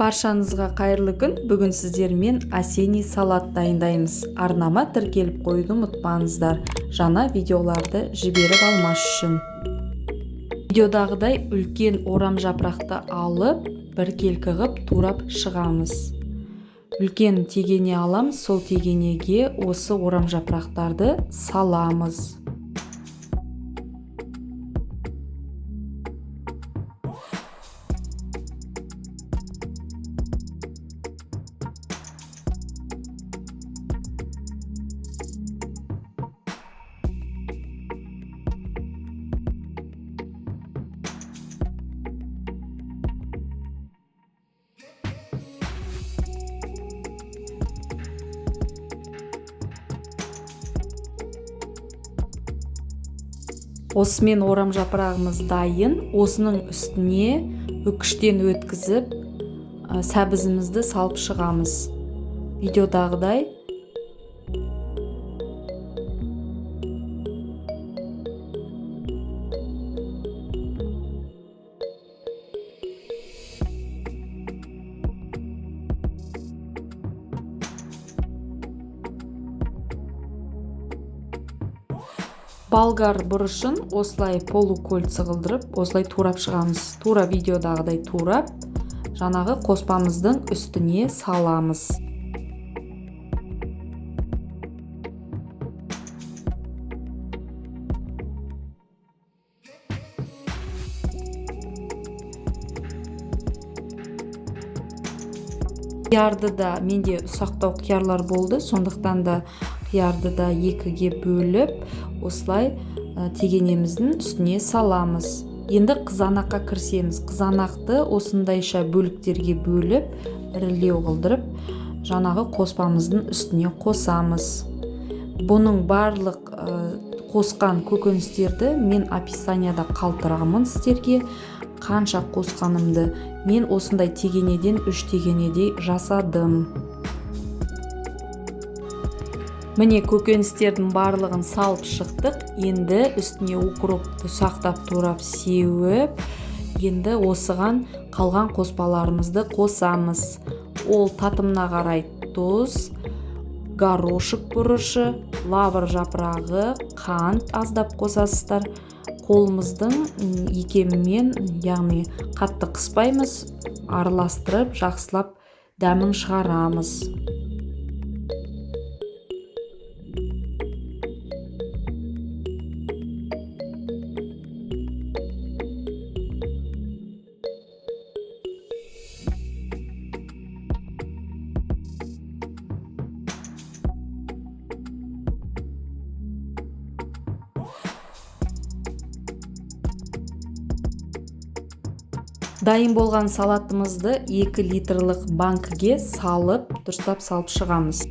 Баршаңызға қайырлы күн. Бүгін сіздермен осенний салат дайындаймыз. Арнама тіркеліп қоюды ұмытпаңыздар, жаңа видеоларды жіберіп алмас үшін. Видеодағыдай үлкен орам жапырақты алып, біркелкі қып турап шығамыз. Үлкен тегене аламыз, сол тегенеге осы орам жапырақтарды саламыз. Осымен орам жапырағымыз дайын. Осының үстіне үкіштен өткізіп, сәбізімізді салып шығамыз. Видеодағыдай. Болгар бұрышын осылай полукольца қылдырып, осылай турап шығамыз. Тура видеодағыдай турап, жаңағы қоспамыздың үстіне саламыз. Қиярды да, менде ұсақтау қиярлар болды, сондықтан да қиярды да екіге бөліп, осылай тегенеміздің үстіне саламыз. Енді қызанаққа кірісеміз. Қызанақты осындайша бөліктерге бөліп, ірілеу қылдырып, жаңағы қоспамыздың үстіне қосамыз. Бұның барлық қосқан көкөністерді мен описанияда қалдырамын сіздерге. Қанша қосқанымды мен осындай тегенеден 3 тегенедей жасадым. Міне көкөністердің барлығын салып шықтық. Енді үстіне укропты ұсақтап турап сеуіп, енді осыған қалған қоспаларымызды қосамыз. Ол татымына қарай тұз, горошек бұрышы, лавр жапырағы, қант аздап қосасыздар. Қолымыздың икемімен, яғни қатты қыспаймыз, араластырып жақсылап дәмін шығарамыз. Дайын болған салатымызды 2 литрлік банкіге салып, дұрыстап салып шығамыз.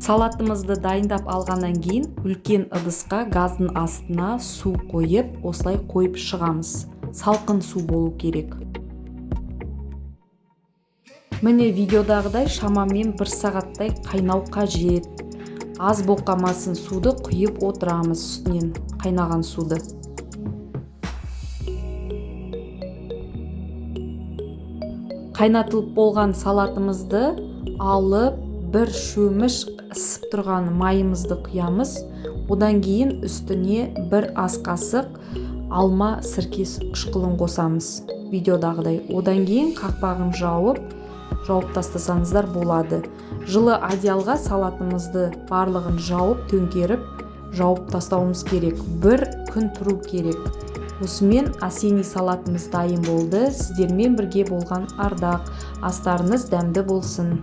Салатымызды дайындап алғаннан кейін үлкен ыдысқа газдың астына су қойып, осылай қойып шығамыз. Салқын су болу керек. Міне видеодағыдай шамамен 1 сағаттай қайнау қажет. Аз боқамасын суды құйып отырамыз үстінен қайнаған суды. Қайнатылып болған салатымызды алып, бір шөміш ысып тұрған майымызды құямыз. Одан кейін үстіне бір ас қасық алма сіркесі қышқылын қосамыз видеодағыдай. Одан кейін қақпағын жауып тастасаңыздар болады. Жылы одеялға салатымызды барлығын жауып, төңкеріп, жауып тастауымыз керек. Бір күн тұру керек. Осымен осенний салатымыз дайын болды. Сіздермен бірге болған Ардақ. Астарыңыз дәмді болсын!